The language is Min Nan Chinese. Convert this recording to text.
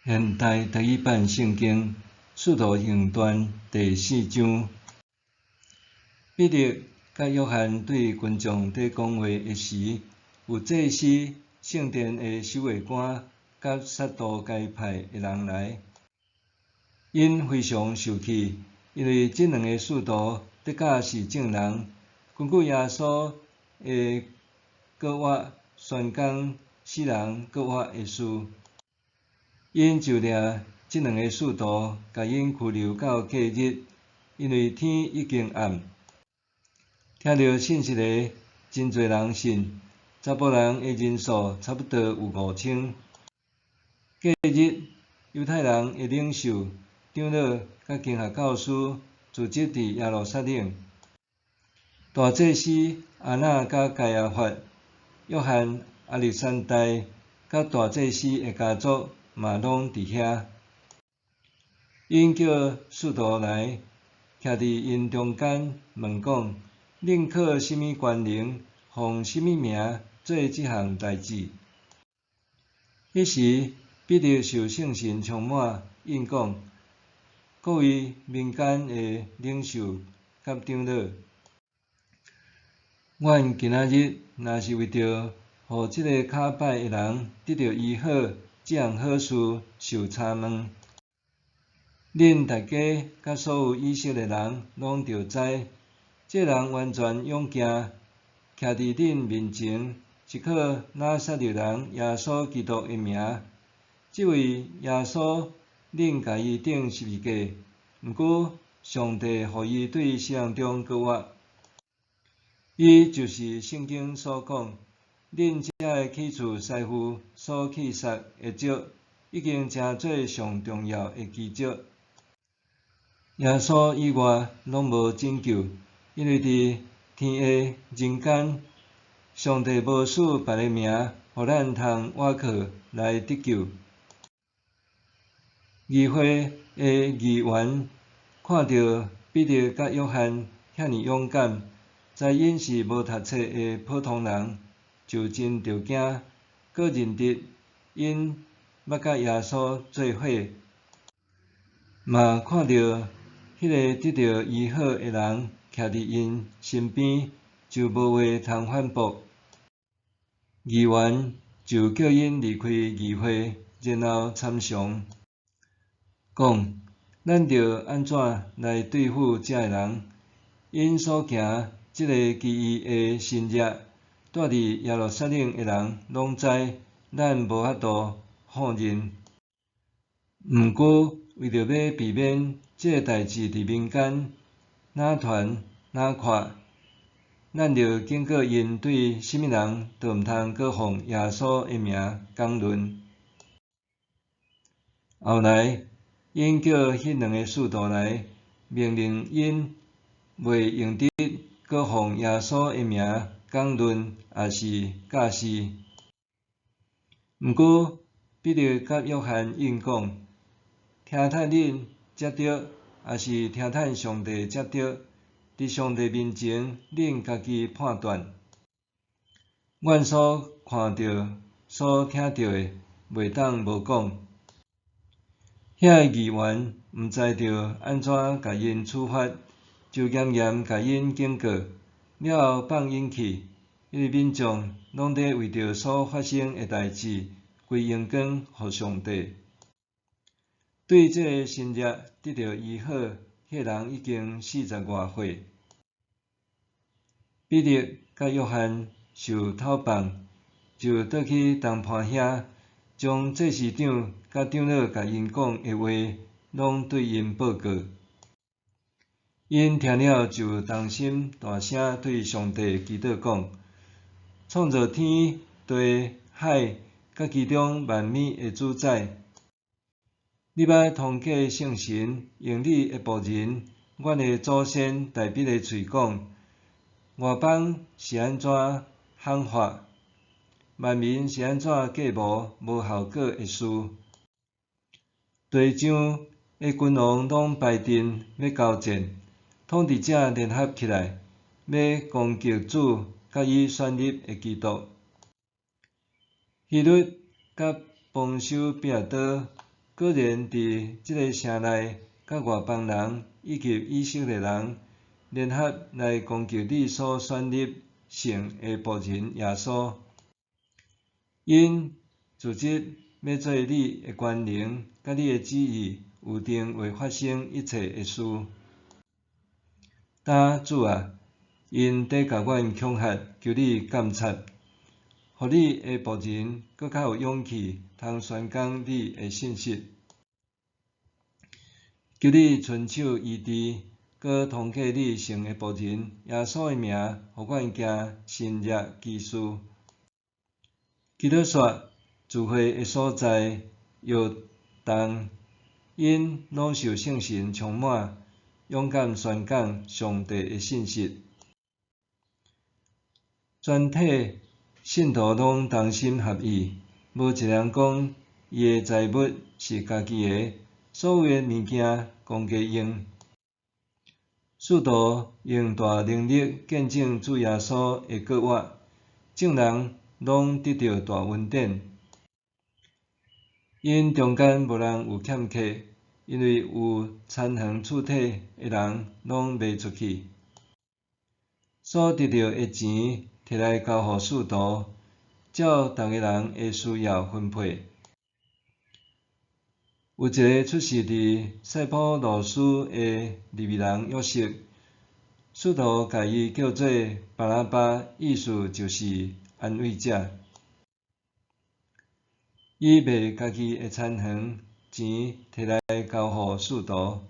現代台語版聖經《使徒行傳》第四章，彼得佮約翰對群眾佇講話的時，有祭司、聖殿的守衛官佮撒都該派的人來，𪜶非常受氣，因為這兩个使徒的確是證人，根據耶穌的復活宣講死人復活的事。𪜶就掠這兩个使徒，共𪜶拘留到隔日，因為天已經暗。聽著信息的真濟人信，查埔人的人數差不多有5000。隔日，猶太人的領袖、長老佮經學教師聚集佇耶路撒冷。大祭司亞那佮該亞法、約翰、亞歷山大佮大祭司的家族嘛攏佇遐。𪜶叫使徒來，徛佇𪜶中間問講：恁靠啥物權能，奉啥物名做這項代誌？彼時，彼得受聖神充滿，應講：各位民間的領袖佮長老，阮今仔日若是為著予這个跤擺的人得著醫好這項好事受查問，恁大家佮所有以色列人攏著知，這人完全勇健，徛佇恁面前，是靠拿撒勒人耶穌基督的名。這位耶穌，恁共伊釘十字架，毋過上帝予伊對死人中復活。伊就是聖經所講，恁這个起厝師傅所棄殺的石，已經成做上重要的基石。耶穌以外攏無拯救，因為佇天下人間，上帝無賜別个名，予咱通倚靠來得救。議會的議員看著彼得佮約翰遐爾勇敢，知𪜶是無讀冊的普通人，就真著驚，閣認得𪜶捌佮耶穌做伙，嘛看著彼个得著醫好的人徛佇𪜶身邊，就無話通反駁。議員就叫𪜶離開議會，然後參詳，講：咱著按怎來對付這个人？𪜶所行這个奇異的神蹟，住佇耶路撒冷的人攏知，咱無法度否認。毋過為著欲避免這个代誌佇民間哪傳哪擴，咱著警告𪜶對啥物人都毋通閣奉耶穌的名講論。後來，𪜶叫彼兩个使徒來，命令𪜶袂用得閣奉耶穌的名講論，抑是教示。毋過，彼得佮約翰應講：聽趁恁才對，抑是聽趁上帝才對？佇上帝面前，恁家己判斷。阮所看著、所聽著的，袂當無講。遐个議員毋知著按怎共𪜶處罰，就嚴嚴共𪜶警告，了後放𪜶去，因為民眾攏咧為著所發生的代誌歸榮光予上帝。對這个神蹟得著醫好，彼个人已經四十外歲。彼得佮約翰受討放，就倒去同伴遐，將祭司長佮長老共𪜶講的話，攏對𪜶報告。𪜶聽了就同心大聲對上帝祈禱講：創造天地海佮其中萬物的主宰，你捌通過聖神，用你的僕人，阮的祖先大衛的喙講，外邦是按怎譀法，萬民是按怎計謀無效果的事。地上的君王攏排陣欲交戰，統治者聯合起來，欲攻擊主佮伊選立的基督。希律佮磅修彼拉多果然佇這个城內，佮外邦人以及以色列人聯合來攻擊你所選立聖的僕人耶穌。𪜶組織欲做你的權能，佮你的旨意，有定會發生一切的事。今主啊，𪜶佇共阮恐嚇，求你監察，予你的僕人閣較有勇氣，通宣講你的信息。求你伸手醫治，閣通過你聖的僕人耶穌的名，予阮行神蹟奇事。基勒煞聚會的所在搖動，𪜶攏受聖神充滿，勇敢宣講上帝的信息。全體信徒攏同心合意，無一人講伊的財物是家己的，所有的物件公家用。使徒用大能力見證主耶穌的復活，眾人攏得著大恩典。𪜶中間無人有欠缺，因為有田園厝體的人攏賣出去，所得著的錢提來交予使徒，照逐個人的需要分配。有一个出世佇塞浦路斯的利未人約瑟，使徒共伊叫做巴拿巴，意思就是安慰者。伊賣家己的田園，錢提來交予使徒。